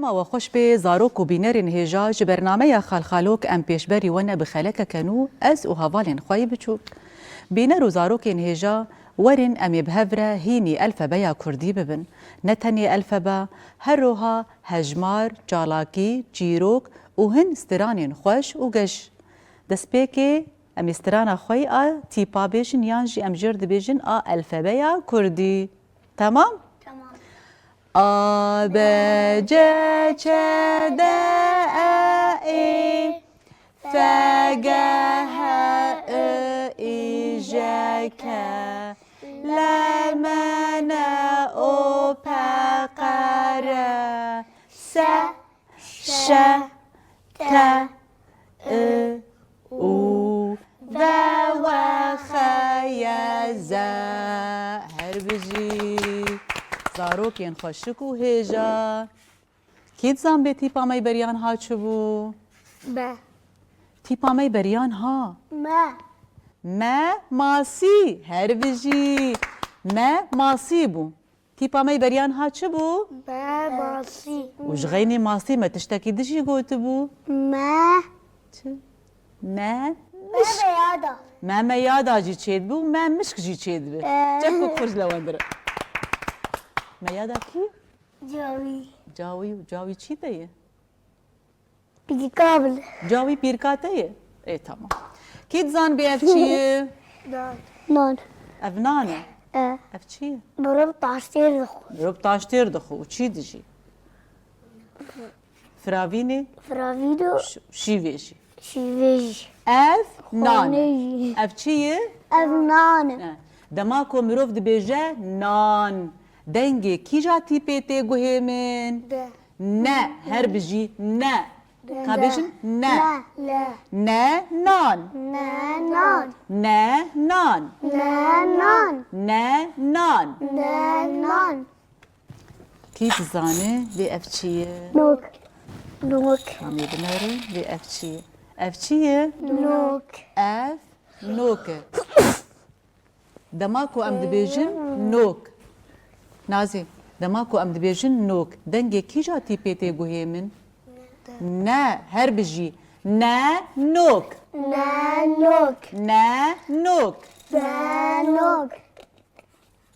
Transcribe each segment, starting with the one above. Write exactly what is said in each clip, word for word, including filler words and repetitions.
Ma we xweş bê zarok û bînerên hêja, ji bernameya Xalxalok em pêşberî we ne bi xelekeke nû, ez û hevalên xwe yê biçûk. Bîner û zarokên hêja, werin em ê bi hev re hînî elfebeya kurdî bibin. Ne tenê elfebe, her roha hejmar, çalakî, çîrok û hin stranên xweş û geş. Destpêkê em ê strana xwe yê a tîpa bêjin yan jî em jêr dibêjin a elfebeya kurdî. Temam? Tamam. A, B, C, Ç, D, E, Ê, F, G, H, I, I, J, K, L, M, N, O, P, Q, R, S, Ş, T, I, U, V, W, X, Y, Z. Her bijî. Zarokên xweşik û hêja. Kî dizan bê tîpa me beriyan ha çi bû? Me. Tîpa me beriyan ha? Me. Me masî. Her bijî. Me masî bû. Tîpa me beriyan ha çi bû? Me masî. Û ji xeynê masî me tiştekî din jî gotibû. Me. Çi? Me. Me me yada. Me me yada jî çêdibû, me mişk jî çêdibe. Ee. Çek ku xurc lewendire. Me yada kî? Cawî. Cawî û cawî çî te ye? Pîrka bil. Cawî pîrka te ye? Ê, tamam. Kî dizan bê ev çi ye? Nan. Nan. Ev nan e? E. Ev çi ye? Mirov taştêr dixwe. Mirov taştêr dixwe û çî dijî? Firavînê? Firavîno. Ş-, şîvê jî. Şîvê jî. Ev nan. Xanê jî. Ev çi ye? Ev nan e. E. Dema ku mirov dibêje nan, dengê kîja tîpê tê guhê min? De. Ne, her bijî ne. Ka bêjin ne. Ne. Ne nan. Ne nan. Ne nan. Ne nan. Ne nan. Ne nan. Kî dizane vê ev çi ye? Nok. Nok. Em ê binerin vê ev çi ye? Ev çi ye? Nok. Ev nok e. Dema ku em dibêjin nok. Nazî, dema ku em dibêjin nok, dengê kîja tîpê tê guhê min? Ne, her bijî. Ne nok. Ne nok. Ne nok. Ne nok.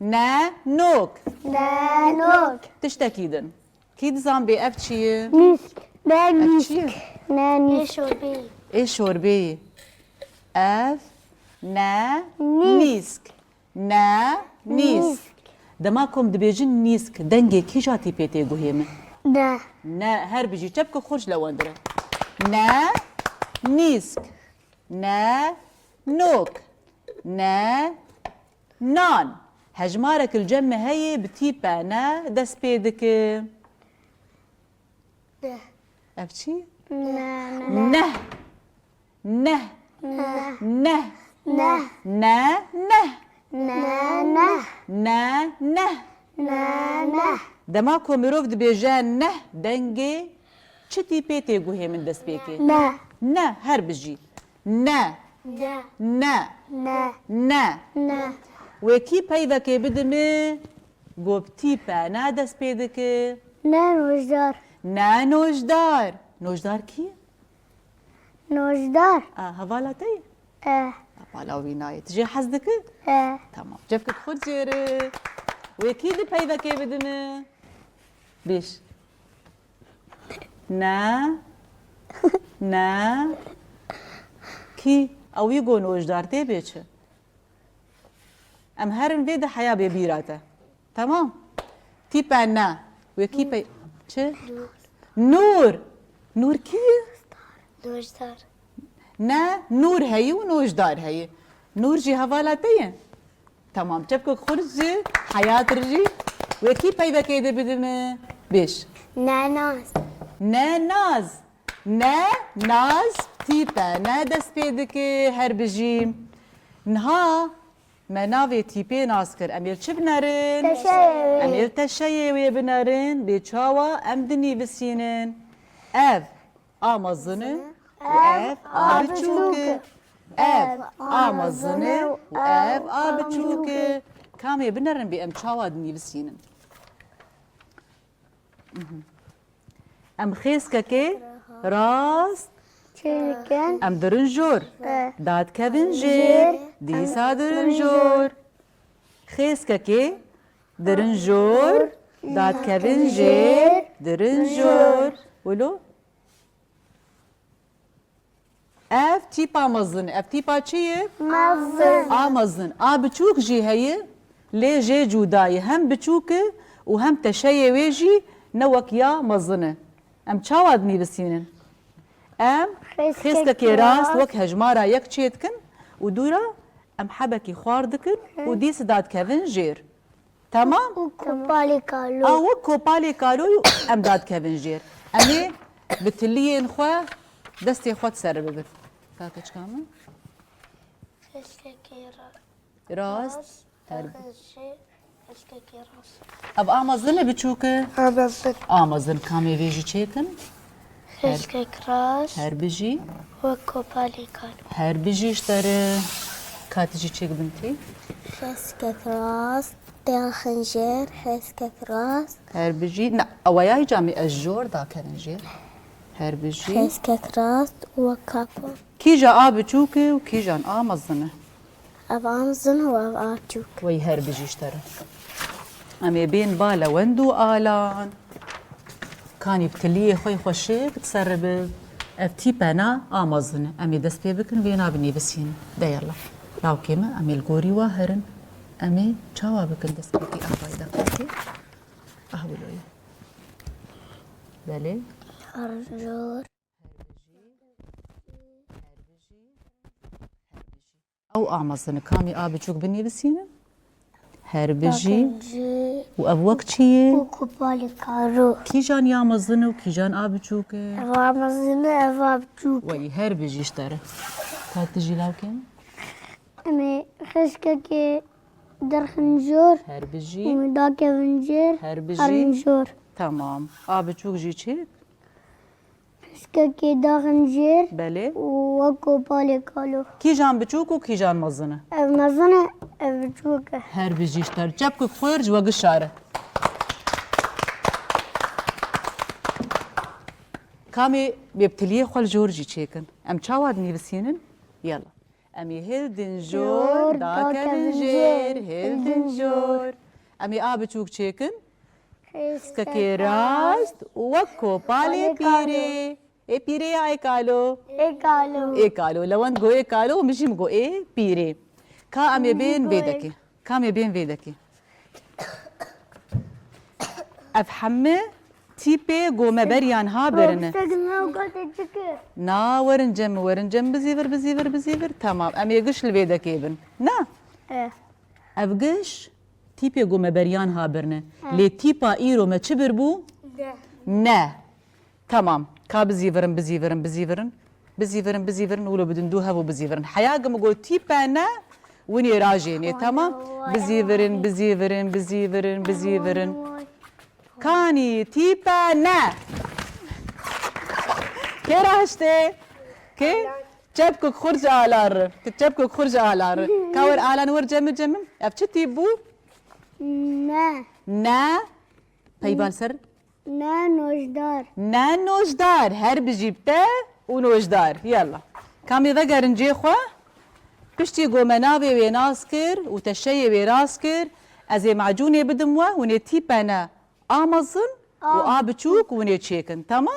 Ne nok. Ne nok. Tiştekî din. Kî dizan bê ev çi ye? Nîsk. Ne nîsk. Ev çi ye? Ne nîsk. Ê şorbeyê. Ê şorbeyê. Ev ne nîsk. Ne nîsk. Dema ku em dibêjin nîsk, dengê kîja tîpê tê guhê min? Ne. Ne, her bijî çep ku xurc lewendire. Ne nîsk. Ne nok. Ne nan. Hejmarek li cem me heye bi tîpe ne dest pê dike. Deh. Ev çi? Ne, ne. Neh. Neh. Neh. Neh. Neh. Neh. Neh. Neh. Neh. Neh. Neh. Neh. Neh. Neh. Dema ku mirov dibêje neh, dengê çi tîpê tê guhê min destpêkê? Ne. Ne, her bijî. Ne. Ne. Ne. Ne. Ne. Ne. Wê kî peyvekê bide min, go bi tîpe ne dest pê dike? Ne nojdar. Ne nojdar. Nojdar kî? Nojdar. A, hevala te ye? E. Hevala wî nayê. Tu jê hez dike? E. Tamam. Cevkek xwe cêre. Wê kî di peyvekê bide min? Bêş. Ne. Ne. Kî? Ew wî go nojdar tê bê çi? Em herin vê de heya bê bîra te. Tamam. Tîpe ne. Wê kî pe-, çi? Nûr. Nûr kî ye? Nojdar. Ne, Nûr heye û nojdar heye. Nûr jî hevala te ye? Tamam. Çepkek xurt ji heyat re jî. Wê kî peyvekê de bide min? Bêş. Ne naz. Ne naz. Ne naz. Tîpe ne dest pê dike. Her bijî. Niha me navê tîpê nas kir. Em ê li çi binerin? Teşeyê wê. Em ê li teşeyê wê binerin. Bê çawa em dinivîsînin. Ev a mezin e û ev a biçûk e. Ev a mezin e û ev a biçûk e. Kamê binerin bê em çawa dinivîsînin. Mhm. Em xêskekê rast. Çêkin. Em dirin jor. E. Dadkevin jêr. Dîsa dirin jor. Xêskekê dirin jor. Dadkevin jêr. Dirin jor. Wilo? Ev tîpa mezin. Ev tîpa çi ye? Mezin. A mezin. A biçûk jî heye, lê jê cuda ye. Hem biçûk e û hem teşeyê wê jî ne wek ya mezin e. Em çawa dinivîsînin? Em xêskekê rast wek hejmara yek çêdikin û dûra em hebekî xwar dikin û dîs dadkevin jêr. Tamam? Û kopalê kalo. A wek kopalê kaloyî em dadkevin jêr. Em ê bi tiliyên xwe destê xwe di ser bibin. Ka keçika min. Xêskekê ra-, rast. Rast. Her bi- Xêskekê rast. Ev a mezin e biçûk e? A mezin. A mezin, kamê vê jî çêkin? Xêskek rast. Her bijî. Wek kopalê kalo. Her bijî ji te re. Ka tu jî çêk bin tî. Xêskek rast. Daxin jêr, xêskek rast. Her bijî. Na, ew ya camê ez jor dakerin jêr. Her bijî. Xêskek rast. Wek kapo. Kîja a biçûk e û kîjan a mezin e? Ev a mezin û ev a biçûk. Wey her bijî ji te re. Em ê bên ba lewend û alan. Kanî bi tiliyê xwe xweşik di ser re bi. Ev tîpe na a mezin e. Em ê dest pê bikin, vê na binivîsînin. De yalla. Lawkê me, em ê li gorî wa herin. Em ê çawa bikin dest pê tî avayî de qatî? Ah, wilo ye. Belê. Her jor. Ew a mezin e, kamî a biçûk binivîsînin? Her bijî. Dakincî. Û ev wek çi ye? Û kopalê karo. Kîjan ya mezin e û kîjan a biçûk e? Ev a mezin e, ev a biçûk e. Wey, her bijî ji te re. Ka tu jî lawkê min? Em ê xeşkekê derxin jor. Her bijî. Û dakevin jêr. Her bijî. Herin jor. Tamam. A biçûk jî çi? Piskekê daxin jêr. Belê. Û wek kopalê kalo. Kîjan biçûk û kîjan mezin e? Ev mezin e, ev biçûk e. Her bijî ji te re. Çepkek xwe ji we gişare. Kamê bê bi tiliyê xwe li jor jî çêkin. Em çawa dinivîsînin? Yala. Em ê hildin jor, jor, dakevin jêr, hildin jor. Em ê a biçûk çêkin. Piskekê rast û wek kopalê pîrê. Ê pîrê ya ê kalo? Ê kalo. Ê kalo. Lewend got ê kalo, min jî min got ê pîrê. Ka em ê bên vê dekê. Ka em ê bên vê dekê. Ev hemî tîpê gomeberiyan ha birine. Na, werin cem, werin cem, bizîvir, bizîvir, bizîvir. Tamam, em ê giş li vê dekê bin. Na? Eh. Ev giş tîpê gomeberiyan ha birine. He. Lê tîpa îro me çi bir bû? Ne. Ne. Tamam. Ka bizîvirin, bizîvirin, bizîvirin. Bizîvirin, bizîvirin, wilo bidin dû hev û bizîvirin. Heya gi min got tîpe ne, winê rajênê, tamam? Bizîvirin, bizîvirin, bizîvirin, bizîvirin. Kanî tîpe ne. Kê rahiştê? Kê? Çepkek xurt ji alan re. Çepkek xurt ji alan re. Ka wer alan wer cemim cemim. Ev çi tîp bû? Ne. Ne. Peyva li ser? Ne nojdar. Ne nojdar. Her bijî bi te û nojdar. Yalla. Kamê vegerin cê xwe. Piştî ku me navê wê nas kir û teşeyê wê rast kir, ez ê macûnê bidim we, hûn ê tîpe ne a mezin û a biçûk hûn ê çêkin. Tamam?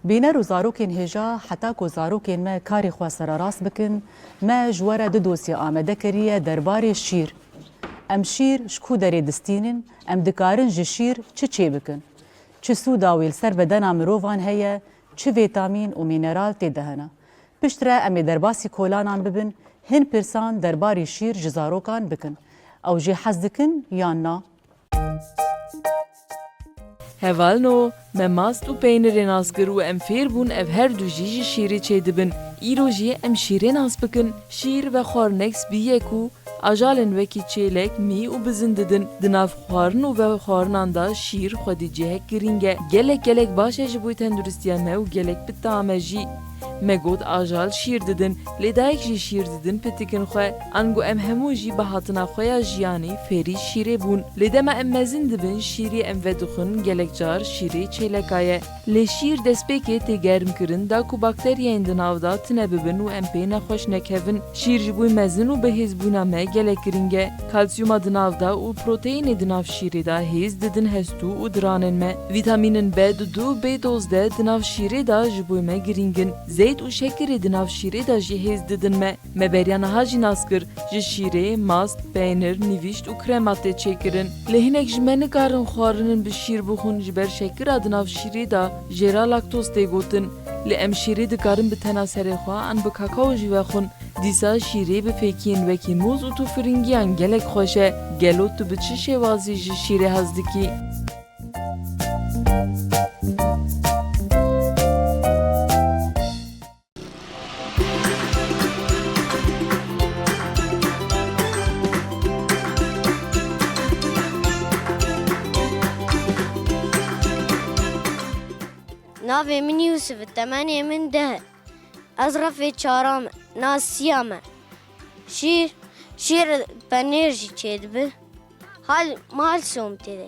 Bîner û zarokên hêja, heta ku zarokên me karê xwe sererast bikin, me ji we re du dosye amade kiriye derbarê şîr. Em şîr ji ku derê distînin, em dikarin ji şîr çi çêbikin? Çi sûda wê li ser bedena mirovan heye, çi vîtamîn û mîneral tê de hene? Piştre em ê derbasî kolanan bibin, hin pirsan derbarê şîr ji zarokan bikin. Ew jê hez dikin yan na? Hevalno, me mast û peynirê nas kir û em fêr bûn ev her du jî ji şîrê çêdibin. Îro jî em şîrê nas bikin. Şîr vexwarinek spî ye ku ajalên wekî çêlek, mî û bizin didin. Di nav xwarin û vexwarinan de şîr xwedî cihek girîng e. Gelek gelek baş e ji bo tenduristiya me û gelek bi tam e jî. Me got ajal şîr didin, lê dayik jî şîr didin pitikin xwe. Ango em hemû jî bi hatina xwe ya jiyanî fêrî şîrê bûn. Lê dema em mezin dibin, şîrî em vedixwin, gelek car şîrê çêleka ye. Lê şîr destpêkê tê germkirin, da ku bakteriyên di nav de tune bibin û em pê nexweş nekevin. Şîr ji bo mezin û bihêzbûna me gelek girîng e. Kalsiyuma di nav de û proteînê di nav şîrê de hêz didin hestû û diranên me. Vîtamînin B du û B dozdeh di nav şîrê de ji bo me girîng in. Zeyt û şekerê di nav şîrê de jî hêz didin me. Me beriya niha jî nas kir, ji şîrê, mast, peynir, nîvîşt û krema tê çêkirin. Lê hinek ji me nikarin xwarinin bi şîr bixwin, ji ber şekira di nav şîrê de jê re laktoz tê gotin. Lê em şîrê dikarin bi tena serê xwe an bi kakao jî vexwin. Dîsa şîrê bi fêkiyên wekî mûz û tûfiringiyan gelek xweş e. Gelo tu bi çi şêwazî ji şîrê hez dikî? Navê min Yûsif e, temenê min deh e. Ez refê çaram e, nas Siyam e. Şîr, şîr penêr jî çêdibe. Hal, mal som tê de.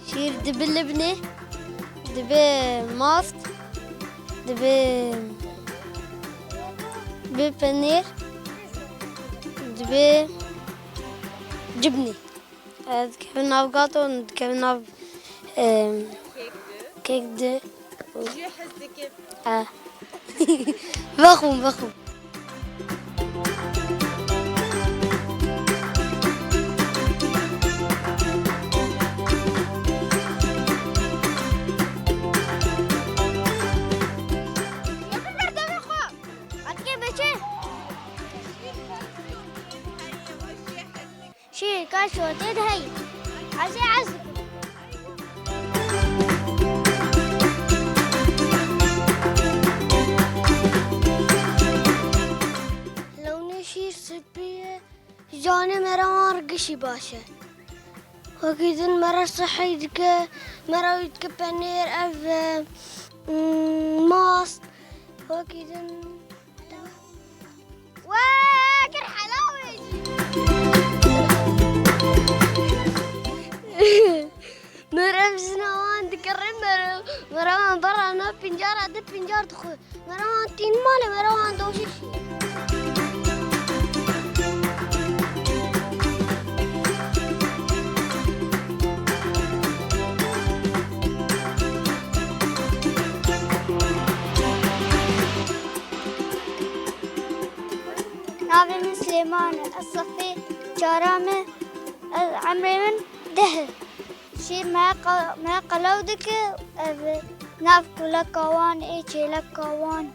Şîr dibe libnê, dibe mast, dibe, dibe penêr, dibe cibnê. E, dikevin nav gato, dikevin nav, e, kek di. Jê hez dike. E. Vexwim, vexwim. Şîr, kaşo, tê de heyî. Ez ê ez dikim. Lewnê şîr spî ye, canê merawan re gişî baş e. Wekî din mere sihî dike, mere wî dike penêr, ev, e, mm, mast. Wekî din We kir hela wê jî. Merev jina wan dikire merev. Merev wan berra na pincara di pincar dixwe. Merev wan tîn malê, merev wan doşî şî. Navê min Silêman e. Ez sefê çara me. Ez, emrê min deh e. Şîr me qa-, me qelew dike, ev nav kuleka wan ê çêleka wan.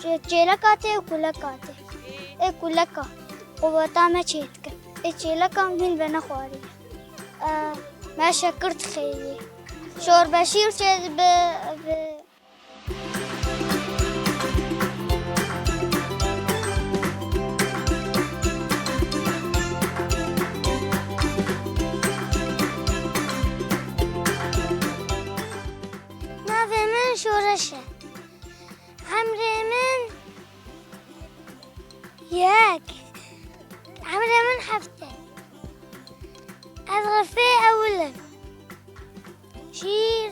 Çê-, çêleka tê û kuleka tê. Ê kuleka quweta me çê dike. Ê çêleka min venexwarî. E, me şekir dixeyî. Şorbe şîr çê dibe, ev Navê min Şoreş e. Emrê min yek. Emrê min heft e. Ez refê ewil im. Şîr,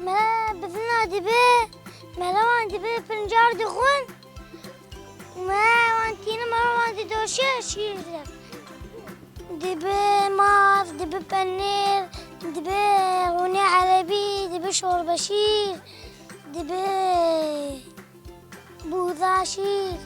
me bizina dibe, melewan dibe, pincar dixwin. Me wan tîne, melewan didoşe, şîr dibe. Dibe mast, dibe penêr, dibe hûnê erebî, dibe şorbeşîr, dibe Bûza şîr.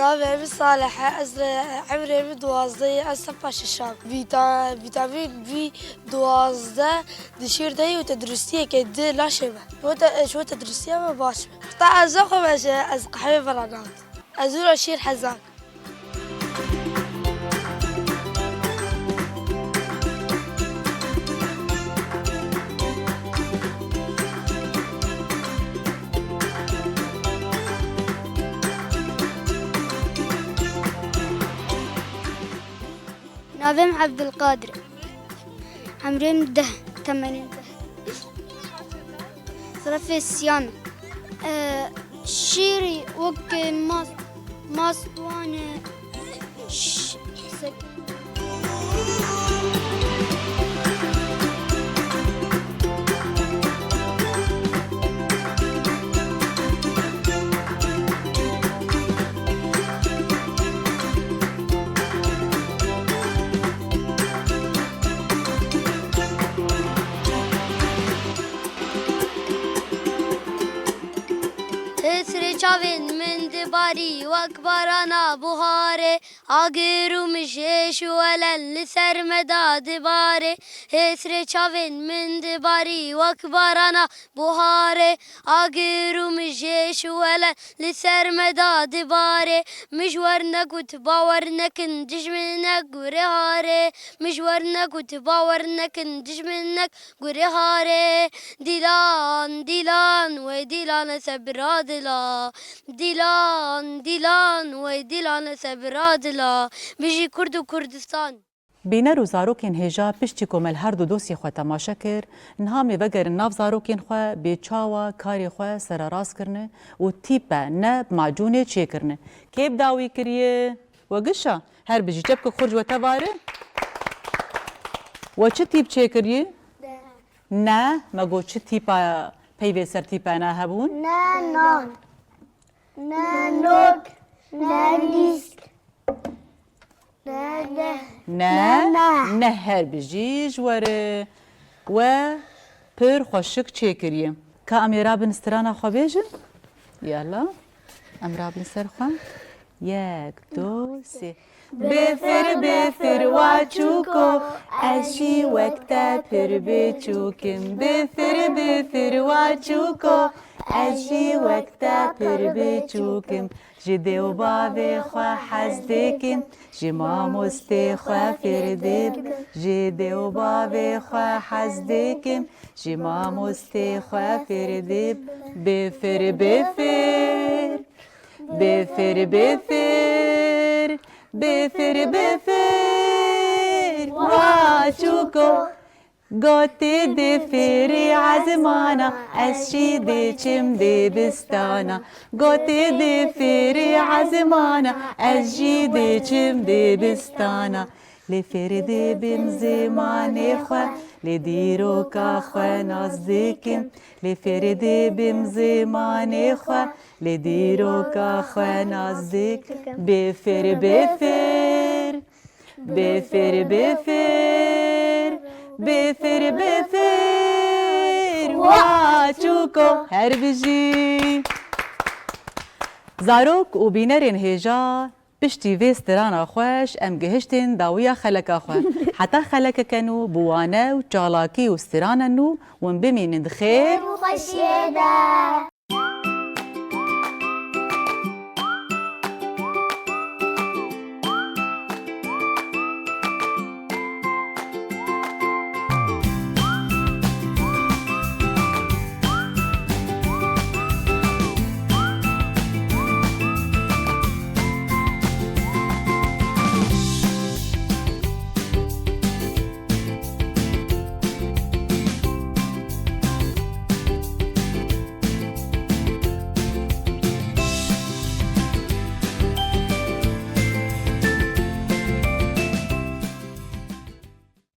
Navê min Salih e, ez re, emrê min duwazdeh ye, ez sefa şeşam. Vîta-, vîtamîn B duwazdeh di şîr de ye û tenduristiyeke di laşê me. Ji bo te-, ji bo tenduristiya me baş be. Ta ez naxwim, ez, ez qehwê vira nadim. Ez wira şîr hez nakim. Navê min Ebdulqadir. Emrê min deh, temenê deh. Sirefê siyan. E, şîrî wek mast, mast wan e. Ş-, sek- Hêsrê çavên min dibarî wek barana buharê, agir û mijêş û welen li ser me da dibarê. Hêsrê çavên min dibarî wek barana buharê, agir û mijêş û welen li ser me da dibarê. Min ji we re negot bawer nekin, dijminek gurê harê. Min ji we re negot bawer nekin, dijminek gurê harê. Dîlan, dîlan, wey dîlan, ez bira dila. Dîlan, dîlan, wey dîlan, ez bira dila. Bijî Kurd û Kurdistan. Bîner û zarokên hêja piştî ku me li her du dosyê xwe temaşe kir, niha em ê vegerin nav zarokên xwe bê çawa karê xwe sererast kirine û tîpe ne bi macûnê çêkirine. Kê bi dawî kiriye? We gişa? Her bijî, çepke xurt ji we tevare. We çi tîp çêkiriye? Ne, me got çi tîpa peyvê ser tîpe ne hebûn? Ne nan. Ne nok. Ne lîsk. Ne, ne. Ne, ne, ne. Ne her bijî ji we re. We pir xweşik çêkiriye. Ka em ê rabin strana xwe bêjin? Yala, em rabin ser xwe. Yek, du, sê. Bifir, bifir, wa çûko, ez jî wek te pir biçûk im. Bifir, bifir, wa çûko, ez jî wek te pir biçûk im. Ji dê û bavê xwe hez dikim, ji mamostê xwe fêr dibim. Ji dê û bavê xwe hez dikim, ji mamostê xwe fêr dibim. Bifir, bifir, bifir, bifir, bifir, bifir, wa çûko. Gotê dê fêrê ezmana, ez jî dê çim dê bistana. Gotê dê fêrê ezmana, ez jî dê çim dê bistana. Lê fêrê dê bim zimanê xwe, lê dîroka xwe nas dikim. Lê fêrê dê bim zimanê xwe, lê dîroka xwe nas dikim. Bê fêr, bê fêr. Bifir, bifir, bifir, bifir, wa çûko. Her bijî. Zarok û bînerên hêja, piştî vê strana xweş em gihiştin dawiya xeleka xwe. Heta xelekeke nû bi wane û çalakî û strana nû hûn bimînin di xêr. Xweşiyê de.